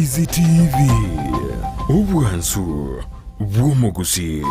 Ndizi TV, obwansu bw'omogusii.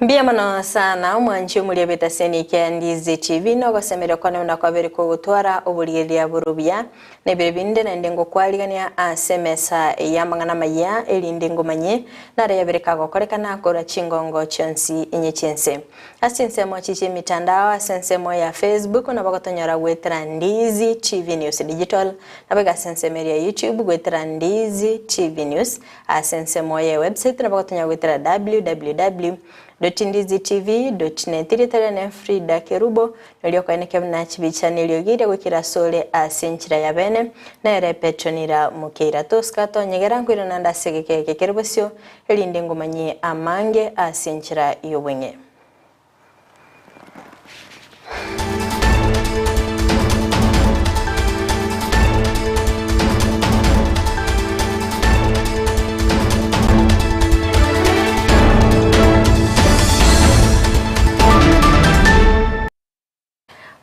Mbuya mono sana omwanchi omoria bw'etaseni kia Ndizi TV nogosemeria kwane buna kwabere kogotwara oborigereria bore obuya na ebire binde naende ngokwarigania ase emesa y'amang'ana amaya erinde ngomanye nare yabere kagokorekana korwa chingongo chionsi inye chi'ense. Ase chinsemo echi chi'emitandao ase ensemo ya Facebook nabo gotonyora goetera Ndizi TV News Digital, naboigo ase ensemo eria ya YouTube goetera Ndizi TV News, ase ensemo ye website nabo gotonyora goetera www.ndizitv.net. Erieta riane Frida Kerubo, noria okoeneke buna chibicha na eriogi riria goikera asore ase enchera ya bene, nere Petronila Mukeira. Tosika tonyegera nkoirana nde ase egeka eke kere bosio, erinde ngomanyie amange ase enchera y'obweng'e.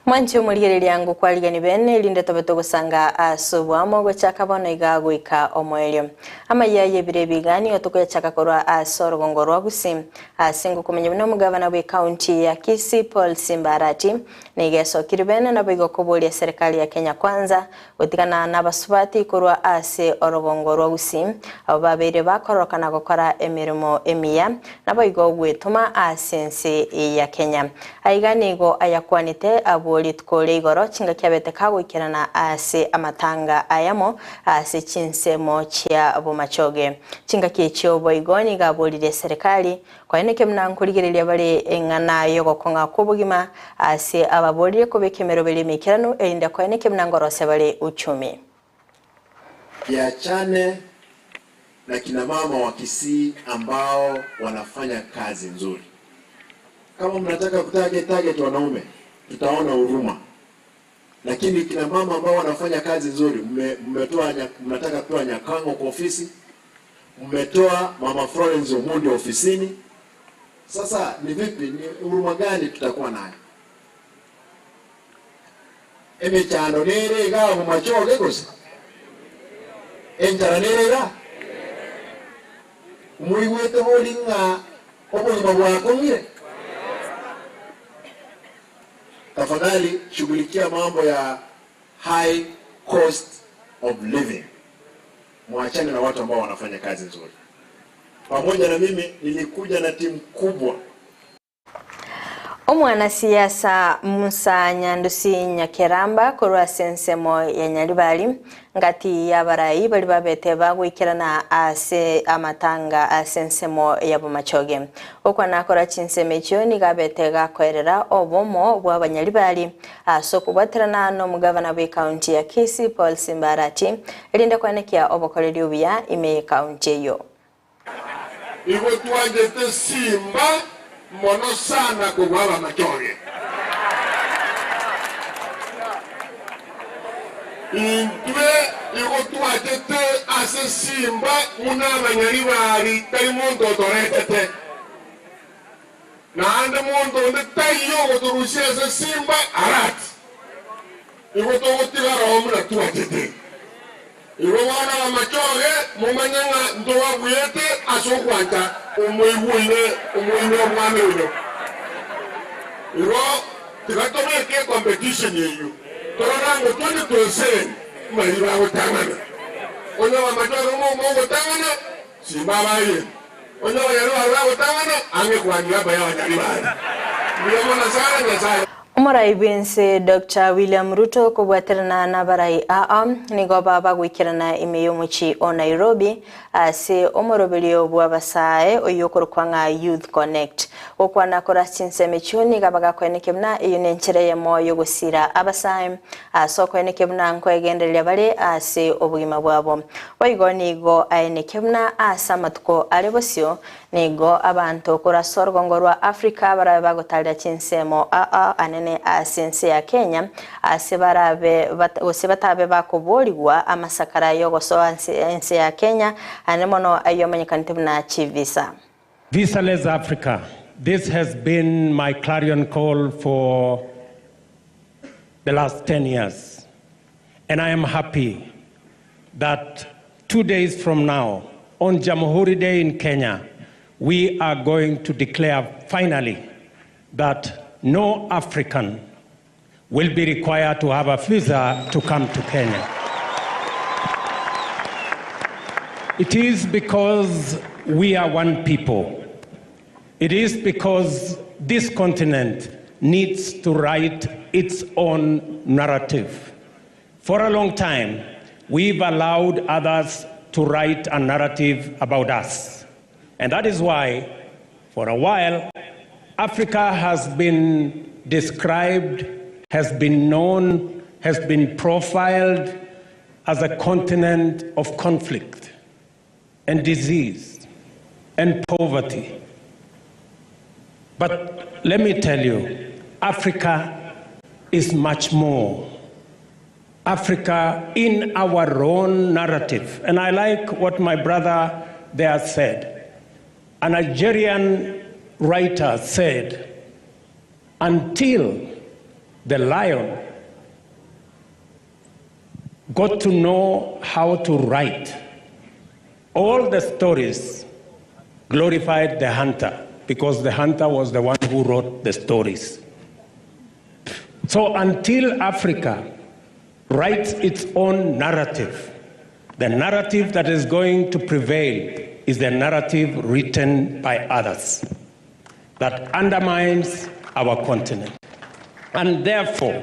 Mwanche omorigereria ngokwarigani bene, erinde tobe togosanga ase oboamo gochaka bono iga goika omoerio. Amayia y'ebiro ebi iga nigo tokoyachaka korwa ase orogongo rwa Gusii, ase ngokomanya buna omogavana bw'ecounty ya Kisii Paul Simba Arati nigo esokire bene naboigo koboria eserekari ya Kenya Kwanza gotigana nabasubati korwa ase orogongo rwa Gusii abwo babeire bakororokana gokora emeremo emiya naboigo gwetoma ase ense ya Kenya. Aiga nigo ayakwanete abwo rituko ria igoro chingaki abete kagoikerana ase amatanga ayamo ase chinsemo chia bomachoge. Chingaki echio boigo nigo aboririe serikali Koeneke buna nkorigereria bare eng'ana y'ogokong'a kw'obogima ase ababorire kobeka emeroberi emeikeranu, erinde koeneke buna ngorosia bare uchumi. Kiachane na kina mama wa Kisii ambao wanafanya kazi nzuri. Kama mnataka kutarget target wanaume tutaona huruma, lakini kina mama ambao wanafanya kazi nzuri, mmetoa mnataka kutoa Nyakang'o kwa ofisi, mmetoa mama Florence Omondi ofisini. Sasa ni vipi, ni huruma gani tutakuwa nayo? Emechando nere iga abwo machoge gose? Enchara nere iga? Moigwete bori ng'a obogima bwakong'ire? Tafadhali shughulikia mambo ya high cost of living. Mwachane na watu ambao wanafanya kazi nzuri. Pamoja na mimi nilikuja na timu kubwa. Omwanasiasa Musa Nyandusi Nyakeramba korwa ase ensemo ya Nyaribari, ngati y'abarai baria babete bagoikerana ase amatanga ase ensemo ya Bomachoge. Gokwana korwa chinsemo echio nigo abete gakoerera obomo bw'abanyaribari Ase okobwaterana nomogavana bw'ecounty ya Kisii Paul Simba Arati, erinde koenekia obokoreri obuya ime y'ecounty eyio. Igo twanchete simba mono sana kobua abamachoge. Intwe igo twachete ase simba buna abanyaribari, tari monto otoretete. Naende monto onde taiyo ogotorusia ase simba arati. Igo togotigara oo buna twachete. Igo bono abamachoge, momanye ng'a ntobabuete ase ogwancha omoigwa oine omoino obwami oyo. Igo tiga tobeke ecompetition eyio, torore ang'o twende tweseni mbaria bagotang'ana. Onye abamachoge mogotang'ana, Simba abaye, onye abanyaribari bagotang'ana, ang'e kwandia aba y'abanyaribari. Mbuya mono sana, Nyasae. Omorai bw'ense Doctor William Ruto kobwaterana nabarai aa nigo baba goikerana ime y'omochie o Nairobi ase omoroberio bw'abasae oyio okorokwa ng'a Youth Connect. Gokwana korwa ase chinsemo echio nigo abagakoenekia buna eyio nenchera eyemo y'ogosira abasae ase okoenekia buna nkoegendereria bare ase obogima bwabo. Boigo nigo aenekia buna ase amatuko are bosio nigo abanto korwa ase orogongo rwa Africa barabe bagotarera chinsemo aa anene ase ense ya Kenya ase barabe gose batabe bakoborigwa amasakara y'ogosoa ense ya Kenya ane mono ayio amanyekanete buna chivisa. Visaless Africa. This has been my clarion call for the last 10 years. And I am happy that 2 days from now, on Jamhuri Day in Kenya, we are going to declare finally that no African will be required to have a visa to come to Kenya. It is because we are one people. It is because this continent needs to write its own narrative. For a long time, we've allowed others to write a narrative about us. And that is why, for a while, Africa has been described, has been known, has been profiled as a continent of conflict and disease and poverty. But let me tell you, Africa is much more. Africa in our own narrative. And I like what my brother there said. A Nigerian writer said, until the lion got to know how to write, all the stories glorified the hunter, because the hunter was the one who wrote the stories. So until Africa writes its own narrative, the narrative that is going to prevail is the narrative written by others that undermines our continent. And therefore,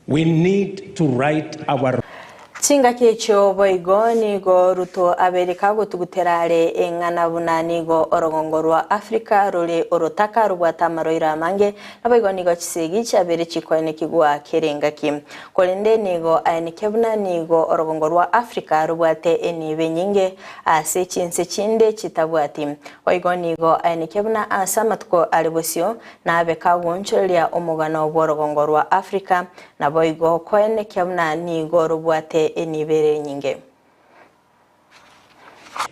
we need to write our Chingaki echio boigo nigo Ruto abereka gotuguterare eng'ana buna nigo orogongo rwa Africa rore orotaka robwate amaroiro amange naboigo nigo chisegi chiabere chikoenekigwa kerengaki. Korende nigo aeneke buna nigo orogongo rwa Africa robwate enibe nyinge ase chinse chinde chitabwati. Boigo nigo aeneke buna ase amatuko are bosio nabe kagonchoreria omogano bw'orogongo rwa Africa naboigo koenekia buna nigo robwate enibere nyinge.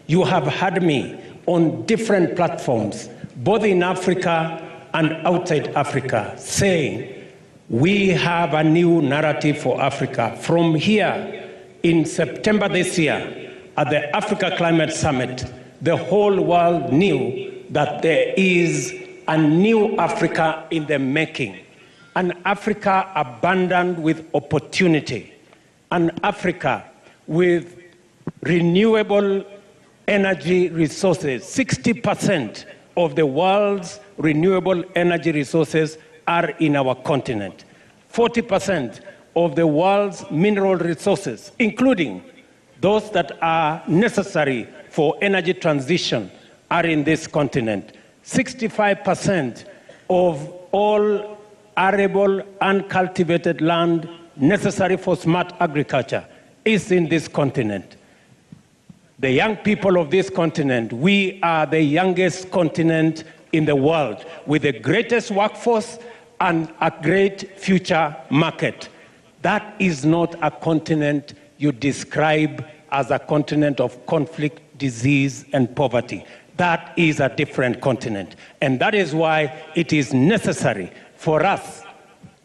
You have heard me on different platforms, both in Africa and outside Africa, saying we have a new narrative for Africa. From here, in September this year, at the Africa Climate Summit, the whole world knew that there is a new Africa in the making, an Africa abundant with opportunity, an Africa with renewable energy resources. 60% of the world's renewable energy resources are in our continent. 40% of the world's mineral resources, including those that are necessary for energy transition, are in this continent. 65% of all arable uncultivated land necessary for smart agriculture is in this continent. The young people of this continent, we are the youngest continent in the world with the greatest workforce and a great future market. That is not a continent you describe as a continent of conflict, disease, and poverty. That is a different continent. And that is why it is necessary for us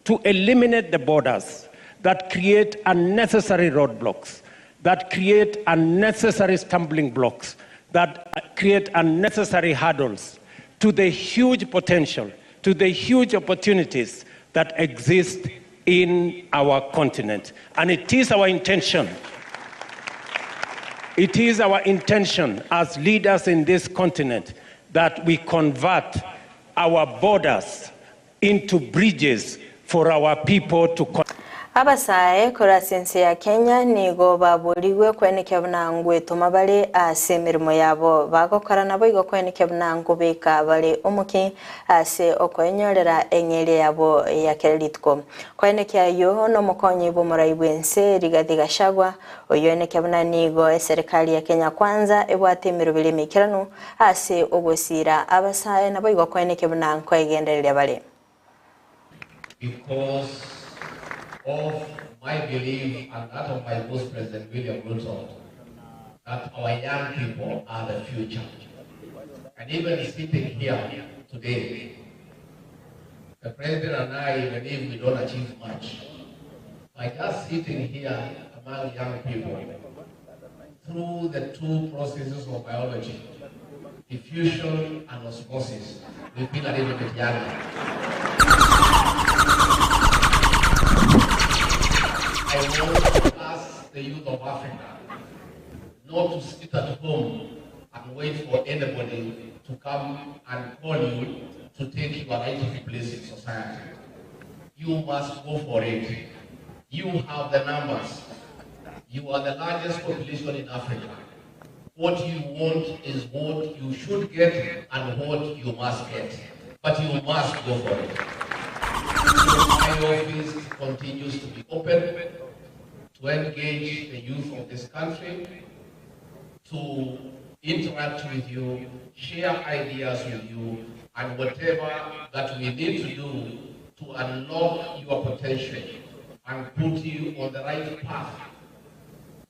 to eliminate the borders that create unnecessary roadblocks, that create unnecessary stumbling blocks, that create unnecessary hurdles to the huge potential, to the huge opportunities that exist in our continent. And it is our intention. It is our intention as leaders in this continent that we convert our borders into bridges for our people to. Abasae korwa ase ense ya Kenya nigo baborigwe kwenekia buna ngwetoma bare ase emeremo yabo bagokora naboigo kwenekia buna nkobeka bare omokia ase okoenyorera eng'eria yabo ya kera rituko. Koenekia ayio nomokonyi bw'omorai bw'ense Rigathi Gachagua, oyio oenekia buna nigo eserekari ya Kenya Kwanza ebwate emeroberi emeikeranu ase ogosiira abasae naboigo koenekia buna nkoegendereria bare. Because of my belief and that of my boss President William Ruto that our young people are the future. And even sitting here today, the president and I, even if we don't achieve much, by just sitting here among young people, through the two processes of biology, diffusion and osmosis, we feel a little bit younger. I want to ask the youth of Africa not to sit at home and wait for anybody to come and call you to take your rightful place in society. You must go for it. You have the numbers. You are the largest population in Africa. What you want is what you should get and what you must get. But you must go for it. My office continues to be open to engage the youth of this country, to interact with you, share ideas with you, and whatever that we need to do to unlock your potential and put you on the right path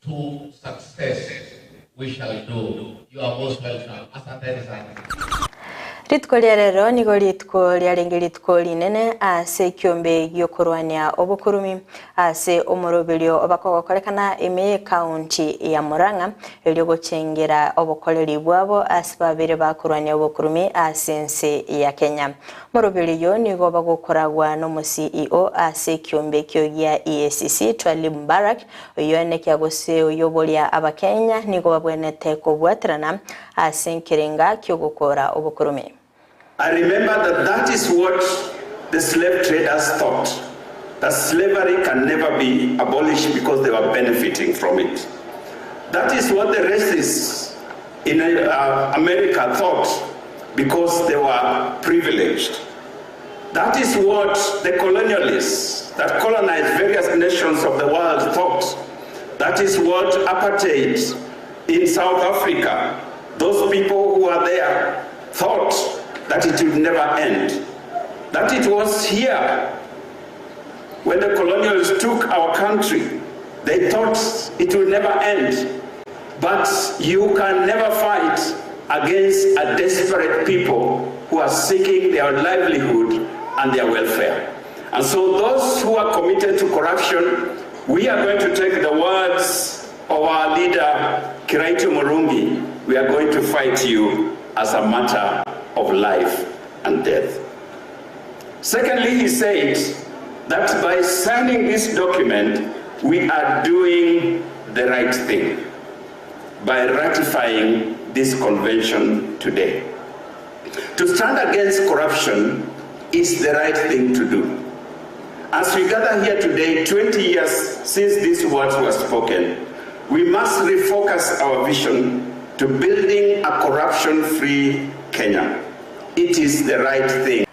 to success, we shall do. You are most welcome. Asanteni sana. Rituko ria rero nigo rituko riarenge rituko rinene ase ekiombe giokorwania obokurumi ase omoroberio obakogokorekana ime ekaunti ya Murang'a erio gochengera obokoreri bwabo ase babere bakorwania obokurumi ase ense ya Kenya. Moroberio nigo bagokoragwa nomo CEO ase ekiombe ekio gia EACC Twalib Mbarak oyo enekia gose oyoboria abakenya nigo babwenete kobwaterana ase enkerenga kiogokora obokurumi. I remember that that is what the slave traders thought, that slavery can never be abolished because they were benefiting from it. That is what the racists in America thought because they were privileged. That is what the colonialists that colonized various nations of the world thought. That is what apartheid in South Africa, those people who are there thought that it would never end. That it was here when the colonials took our country, they thought it would never end. But you can never fight against a desperate people who are seeking their livelihood and their welfare. And so those who are committed to corruption, we are going to take the words of our leader, Kiraitu Murungi. We are going to fight you as a matter of life and death. Secondly, he said that by signing this document, we are doing the right thing by ratifying this convention today. To stand against corruption is the right thing to do. As we gather here today, 20 years since these words were spoken, we must refocus our vision to building a corruption-free Kenya. It is the right thing.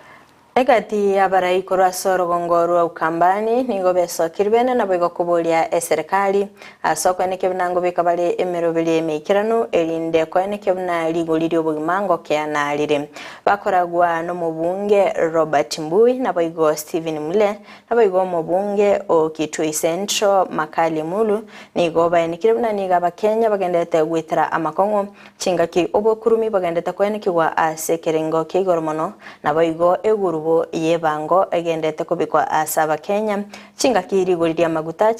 Egati abarai korwa ase orogongo rwa Ukambani nigo besokire bene nabo igokoboria eserikali ase okoenekia buna ngobeka bare emeroberi emeikeranu erinde koenekia buna rigori ria obogima ngokeana rire. Bakoragwa nomobunge Robert Mbui nabo igo Stephen Mule nabo igo omobunge o Kitui Central Makali Mulu nigo baenekire buna nigo abakenya bagendete gwetera amakong'o chingaki obokurumi bagendete koenekiwa ase ekerengo kia igoro mono nabo igo egurubo yebango egendete kobikwa ase abakenya chingaki rigori ria maguta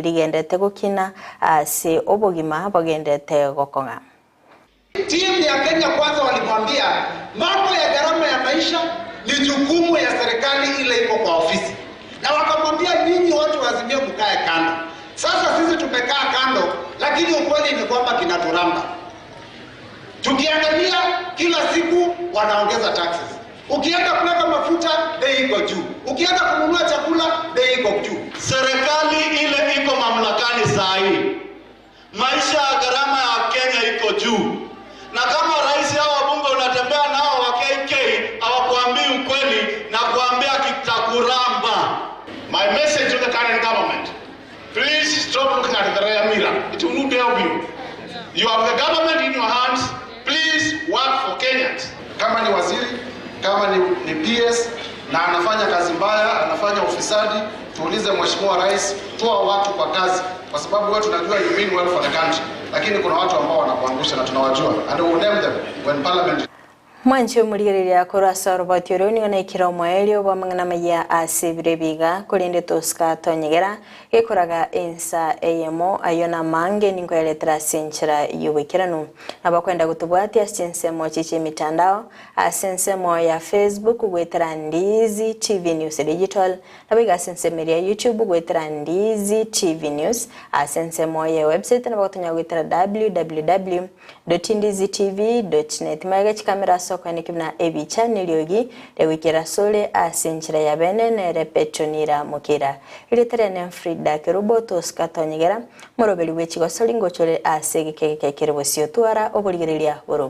rigendete gokina ase obogima bagendete gokong'a. Timu ya Kenya Kwanza walimwambia mambo ya gharama ya maisha ni jukumu ya serikali ile iko kwa ofisi, na wakamwambia nyinyi watu wa Azimio mkae kando. Sasa sisi tumekaa kando, lakini ukweli ni kwamba kinaturamba. Tukiangalia kila siku wanaongeza taxes. Ukienda kuweka mafuta bei iko juu, ukienda kununua chakula bei iko juu. Serikali hii. Maisha ya gharama ya Kenya iko juu, na kama rais hao wabunge unatembea nao wa KK hawakuambii ukweli na kuambia kitakuramba. My message to the current government, please stop looking at the rear mirror. It will not help you. You have the government in your hands. Please work for Kenyans. Kama ni waziri, kama ni, ni PS na anafanya kazi mbaya, anafanya ufisadi, tuulize Mheshimiwa Rais, toa watu kwa kazi, kwa sababu wewe tunajua you mean well for the country, lakini kuna watu ambao wanakuangusha na tunawajua, and we will name them when parliament Mwanche omorigereria korwa ase oroboti oro nigo naikire omoerio bw'amang'ana amaya ase ebiro ebiga, korende tosika tonyegera gekoraga ensa eyemo ayio namange ninkoyaretera ase enchera y'oboikeranu. Nabakwenda gotobwatia ase chinsemo chie chi'emitandao ase ensemo ya Facebook goetera Ndizi TV News Digital, Naboigo ase ensemo eria ya YouTube goetera Ndizi TV News, ase ensemo ye website nabo gotonyora goetera www dot ndizi tv dot net. Magega chikamera ase okoeneki buna ebicha neriogi riagoikera asore ase enchera ya bene nere Petronira Mokira. Erieta riane Frida Kerubo Tosika Tonyegera, moroberi bwe chigosori ngochore ase egeka egeke kere bosio twara oborigereria borobe.